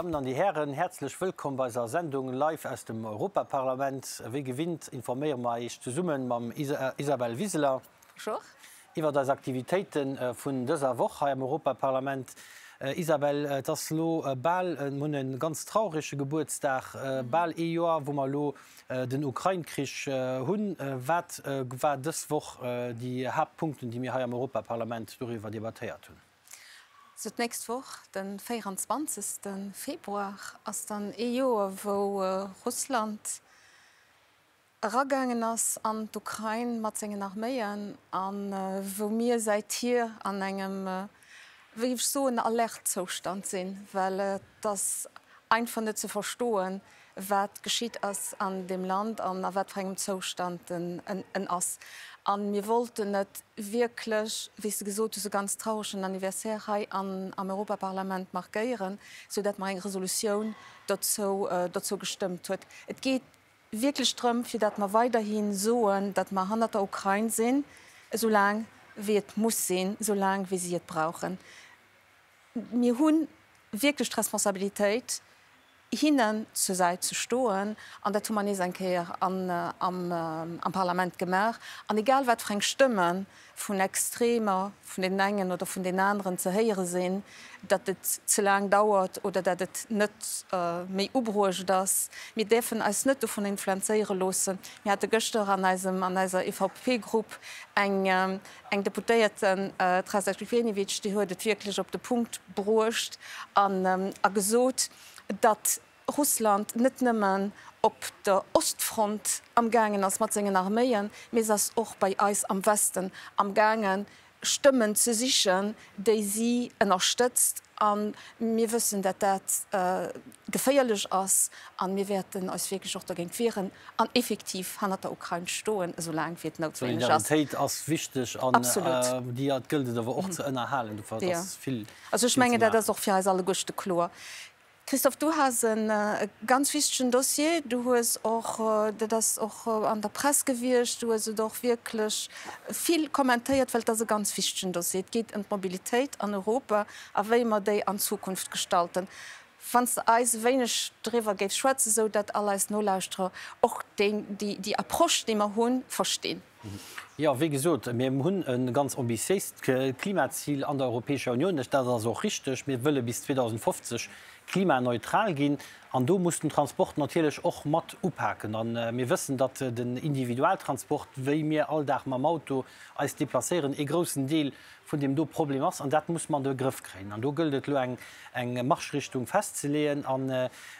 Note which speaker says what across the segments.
Speaker 1: Dammen an Dir Hären, häerzlech wëllkomm bei eiser Sendung live aus dem Europaparlament. Wéi gewinnt informéiere mer Iech zesumme mam Isabel Wiseler
Speaker 2: Bonjour.
Speaker 1: iwwert eis Aktivitéite vun dëser Woch hei am Europaparlament. Isabel, et ass elo bal, mir hunn e ganz traurege Gebuertsdag, bal ee Joer, wou mer elo den Ukrain-Krich hunn. Wat war dës Woch déi Haaptpunkten, déi mir hei am Europaparlament doriwwer debattéiert hunn?
Speaker 2: Sou, d'nächst Woch, de 24. Februar, ass dann ee Joer, wou Russland eragaangen ass an d'Ukrain mat sengen Arméien a wou mir säithier an engem, wéi géif ech soen, Alerte-Zoustand sinn, well et ass einfach net ze verstoen, wat geschitt ass an deem Land an a wat fir engem Zoustand en ass. A mir wollten et wierklech, wéi s de gesot hues, e ganz trauregen Anniversaire hei am Europaparlament markéieren, soudatt mer eng Resolutioun dozou dozou gestëmmt huet. Et geet wierklech drëm, fir datt mer weiderhi soen, datt mer hannert der Ukrain sinn, esou laang wéi et muss sinn, esou laang wéi si et brauchen. Mir hu wierklech d'Responsabilitéit, hinnen zur Säit ze stoen, an dat hu mer nees eng Kéier am Parlament gemaach. An egal wat fir eng Stëmme vun Extremer, vun deenen engen oder vun deenen aneren ze héiere sinn, datt et ze laang dauert oder datt et net méi ubruecht ass, mir däerfen eis net dovun influenzéiere loossen. Mir hate gëschter an eisem, an eiser EVP-Grupp eng, eng Deputéierten, d'Rasa Jukenovic, déi huet et wierklech op de Punkt bruecht an a gesot, datt Russland net nëmmen op der Ostfront amgaangen ass mat sengen Arméien, mee se ass och bei eis am Westen amgaangen, Stëmmen ze sichen, déi si ënnerstëtzt. A mir wëssen, datt dat geféierlech ass a mir wäerten eis wierklech och dogéint wieren an effektiv hannert der Ukrain stoen, esou laang wéi et noutwenneg ass.
Speaker 1: Solidaritéit ass wichteg an déi gëllt et awer och ze ënnerhalen. Dofir ass vill ze maachen.
Speaker 2: Also ech mengen, dat ass och fir eis alleguerste kloer. Christophe, du has e ganz wichtegen Dossier, du hues och, dat ass och an der Press gewiescht, du hues et och wierklech vill kommentéiert, well et ass e ganz wichtegen Dossier. Et geet ëm d'Mobilitéit an Europa a wéi mer déi an Zukunft gestalten. Wann s de eis e wéineg driwwer géifs schwätzen, esou datt all eis Nolauschterer och déi Approche, déi mer hunn, verstinn.
Speaker 1: Jo, wéi gesot, mir hunn e ganz ambitiéist Klimazil an der Europäescher Unioun. Dat ass och richteg. Mir wëlle bis 2050 klimaneutral ginn. An do muss den Transport natierlech och mat upaken. A mir wëssen, datt den Individualtransport, wéi mir all Dag mam Auto eis deplacéieren, ee groussen Deel vun deem do Problem ass. An dat muss mer an de Grëff kréien. An do gëllt et elo eng eng Marschrichtung festzeleeën. An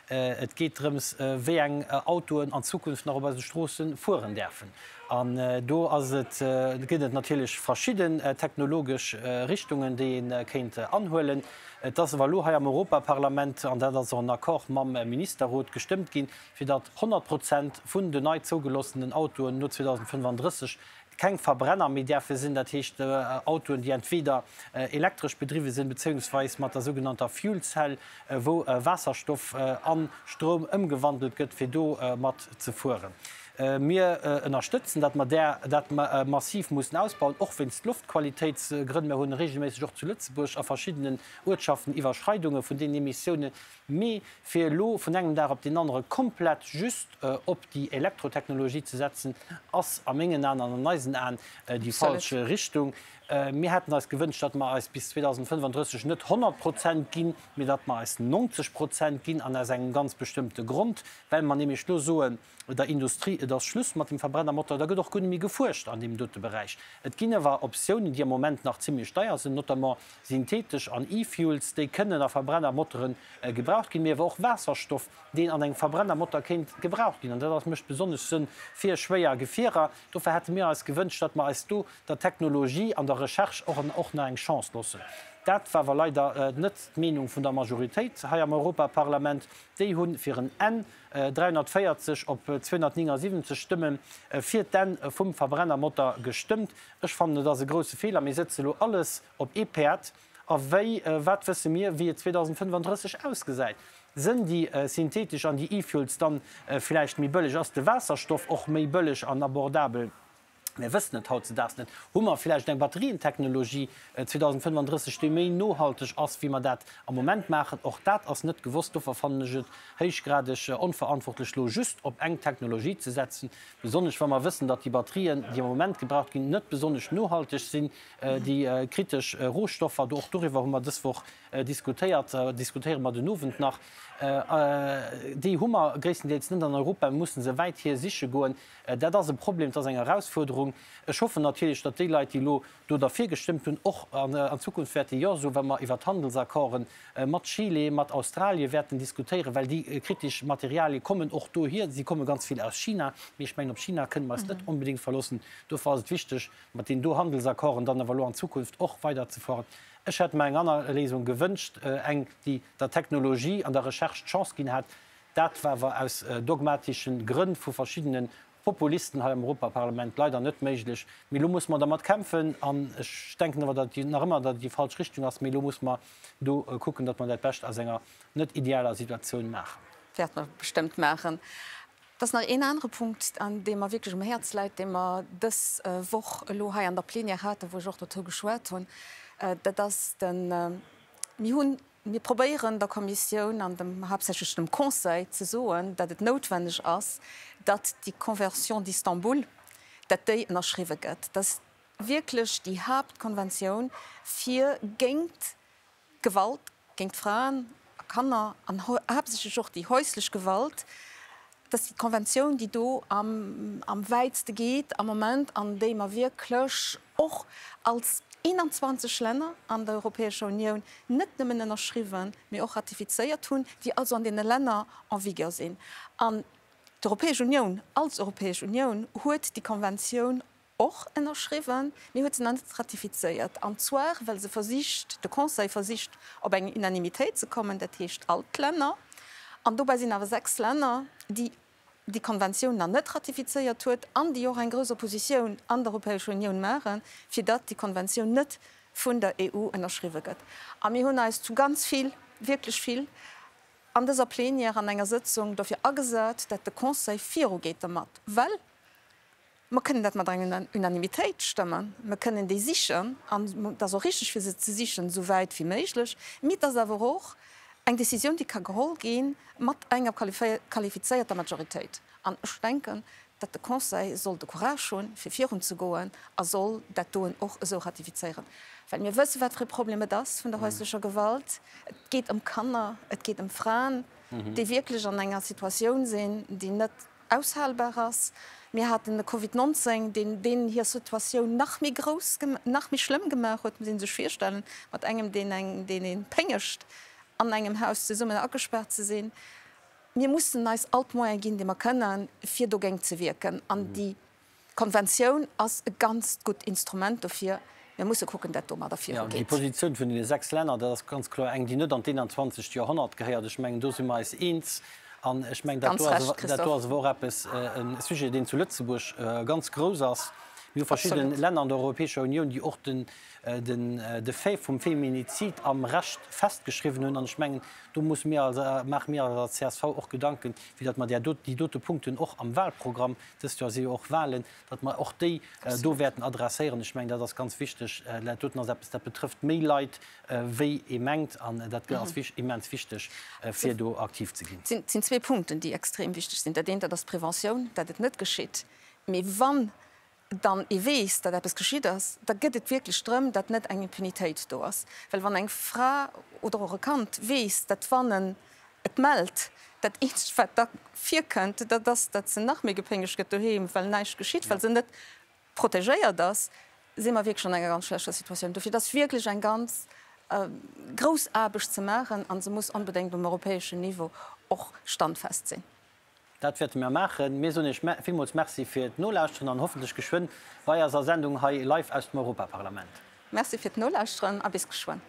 Speaker 1: et geet drëms, wéi eng Autoen an Zukunft nach op eise Stroosse fueren däerfen. An do ass et, ginn et natierlech verschidden technologesch Richtungen, déi ee kéint anhuelen. Et ass awer elo hei am Europaparlament, an dat ass och en Accord mam Ministerrot, gestëmmt ginn, fir datt 100 Prozent vun den nei zougelossenen Autoen no 2035 keng Verbrenner méi däerfe sinn, dat heescht Autoen, déi entweder elektresch bedriwwe sinn, bezéiungsweis mat der sougenannter Fuel Cell, wou Waasserstoff a Stroum ëmgewandelt gëtt, fir do mat ze fueren. Mir ënnerstëtzen, datt mer där dat massiv mussen ausbauen, och wéinst Loftqualitéitsgrënn. Mir hunn reegelméisseg och zu Lëtzebuerg a verschiddenen Uertschaften Iwwerschreidunge vun deenen Emissiounen. Mee fir elo vun engem Dag op deen anere komplett just op déi Elektrotechnologie ze setzen, ass a mengen Aen an an eisen Aen déi falsch Richtung. Mir hätten eis gewënscht, datt mer eis bis 2035 net 100 Prozent ginn, mee datt mer eis 90 Prozent ginn, an aus engem ganz bestëmmte Grond, well mer nämlech do soen der Industrie, et ass Schluss mat dem Verbrennermotor, da gëtt och guer net méi gefuerscht an deem dote Beräich. Et ginn awer Optiounen, déi am Moment nach zimlech deier sinn, notamment synthetesch an E-Fuels, déi kënnen a Verbrennermotoren gebraucht ginn, mee awer och Waasserstoff, deen an engem Verbrennermotor kéint gebraucht ginn. An dat ass, mécht besonnesch Sënn fir schwéier Gefierer. Dofir hätte mir eis gewënscht, datt mer eis do der Technologie an der Recherche och och nach eng Chance loossen. Dat war awer leider net d'Meenung vun der Majoritéit hei am Europaparlament. Déi hu fir en Enn 340 op 279 Stëmme fir d'Enn vum Verbrennermotor gestëmmt. Ech fannen, et ass e grousse Feeler. Mir sëtze lo alles op ee Päerd. A wéi, wat wësse mir, wéi et 2035 ausgesäit? Sënn déi synthetesch an déi E-Fuels dann villäicht méi bëlleg? Ass de Waasserstoff och méi bëlleg an abordabel? Mir wëssen et hautzedaags net. Hu mer vläicht eng Batterientechnologie 2035, déi méi nohalteg ass, wéi mer dat am Moment maachen? Och dat ass net gewosst. Dofir fannen ech et héichgradeg onverantwortlech, elo just op eng Technologie ze setzen, besonnesch wa mer wëssen, datt déi Batterien, déi am Moment gebraucht ginn, net besonnesch nohalteg sinn, déi kritesch Rohstoffer. Och doriwwer hu mer dës Woch diskutéiert, diskutéiere mer den Owend nach. Déi hu mer gréisstendeels net an Europa, mir musse se wäit hier siche goen. Dat ass e Problem, dat ass eng Erausfuerderung. Ech hoffen natierlech, datt déi Leit, déi elo do derfir gestëmmt hunn, och an Zukunft wäerte Jo soen, wa mer iwwert Handelsaccorden mat Chile, mat Australie wäerten diskutéieren, well déi kritesch Materialie kommen och dohier. Si komme ganz vill aus China, mee ech mengen, op China kënne mer eis net onbedéngt verloossen. Dofir ass et wichteg, mat deenen do Handelsaccorden dann awer elo an Zukunft och weiderzefueren. Ech hätt mer eng aner Léisung gewënscht, eng, déi der Technologie an der Recherche d'Chance ginn hätt, Dat war awer aus dogmatischen Grënn vu verschiddene Populisten hei am Europaparlament leider net méiglech. Mee elo musse mer dermat kämpfen. An ech denken awer, datt et nach ëmmer datt et déi falsch Richtung ass. Mee elo musse mer do kucken, datt mer dat Bescht aus enger net idealer Situatioun maachen.
Speaker 2: Wäerte mer bestëmmt maachen. Et ass nach een anere Punkt, dee mer wierklech um Häerz läit, dee mer dës Woch elo hei an der Plenière haten, wou ech och dozou geschwat hunn, dat ass den, mir hunn, Mir probéieren der Kommissioun an dem, haaptsächlech dem Conseil ze soen, datt et noutwenneg ass, datt déi Convention d'Istanbul, datt déi ënnerschriwwe gëtt. Dat ass wierklech déi Haaptkonventioun fir géint d'Gewalt géint Fraen a Kanner an haaptsächlech och déi häuslech Gewalt. Dat ass déi Konventioun, déi do am wäitste geet am Moment an déi mer wierklech och als 21 Länner an der Europäescher Unioun net nëmmen ënnerschriwwen, mee och ratifizéiert hunn, déi also an deene Länner en vigueur sinn. An d'Europäesch Unioun als Europäesch Unioun huet déi Konventioun och ënnerschriwwen, mee huet se nach net ratifizéiert, an zwar well se versicht, de Conseil versicht op eng Unanimitéit ze kommen, dat heescht all d'Länner, an dobäi sinn awer 6 Länner, déi déi Konventioun nach net ratifizéiert huet an déi och eng grouss Oppositioun an der Europäescher Unioun maachen, fir datt déi Konventioun net vun der EU ënnerschriwwe gëtt. A mir hunn eis zu ganz vill, wierklech vill, an dëser Plenière an enger Sëtzung dofir agesat, datt de Conseil virugeet dermat, well Mer kënnen dat mat enger Unanimitéit stëmmen, mer kënnen déi sichen, an et ass och richtig, fir se ze sichen, esou wäit wéi méiglech, mee et ass awer och eng Décisioun, déi ka geholl gi mat enger qualifizéierter Majoritéit. An ech denken, datt de Conseil soll de Courage hunn, fir virunzegoen a soll dat doen och esou ratifizéieren, well mir wëssen, wat fir e Problem et ass vun der häuslecher Gewalt. Et geet ëm Kanner, et geet ëm Fraen, déi wierklech an enger Situatioun sinn, déi net aushalbar ass. Mir haten de Covid 19, deen deenen hir Situatioun nach méi grouss, nach méi schlëmm gemaach huet, muss ee sech virstellen, mat engem, deen eng, deen ee péngegt, an engem Haus zesummen agespaart ze sinn. Mir mussen eis all d'Moyene ginn, déi mer kënnen, fir dogéint ze wierken. An déi D'Konventioun ass e ganzt gutt Instrument dofir. Mir musse kucken, dat domadder
Speaker 1: virugeet. Jo, déi Positioun vun deene 6 Länner, dat ass ganz kloer eng, déi net an d'Eenanzwanzegt Joerhonnert gehéiert. Ech mengen, do si mer eis eens. An ech mengen, dat do ass, dat do ass awer och eppes, e Sujet, deen zu Lëtzebuerg ganz grouss ass. Mir hu verschidde Länner an der Europäescher Unioun, déi och den, den, de Fait vum Feminizid am Recht festgeschriwwen hunn. An ech mengen, do musse mir als, maache mir als csv och Gedanken, wéi datt mer där do, déi dote Punkten och am Wahlprogramm Dëst Joer si jo och Wahlen, datt mer och déi do wäerten adresséieren. Ech mengen, dat ass ganz wichteg. Dat doten ass eppes, dat betrëfft méi Leit, wéi ee mengt. An dat ass immens wichteg, fir do aktiv ze ginn.
Speaker 2: Et sinn zwee Punkten, déi extrem wichteg sinn. Dat eent, dat ass d'Preventioun, datt et net geschitt. Mee wann dann ee weess, datt eppes geschitt ass, da gëtt et wierklech drëm, datt net eng Impunitéit do ass. Well wann eng Fra oder och e Kand weess, datt wann en et mellt, dat eenzegt wat da virkënnt, dat ass, datt se nach méi gepéngegt gëtt doheem, well näischt geschitt, well se net protegéiert ass, si mer wierklech an enger ganz schlechter Situatioun. Dofir, et ass wierklech eng ganz grouss Aarbecht ze maachen a se muss onbedéngt um europäeschen Niveau och standfest sinn.
Speaker 1: Dat wäerte mir maachen. Mir soen Iech villmools Merci fir d'Nolauschteren an hoffentlech geschwënn bei eiser Sendung hei live aus dem Europaparlament.
Speaker 2: Merci fir d'Nolauschteren a bis geschwënn.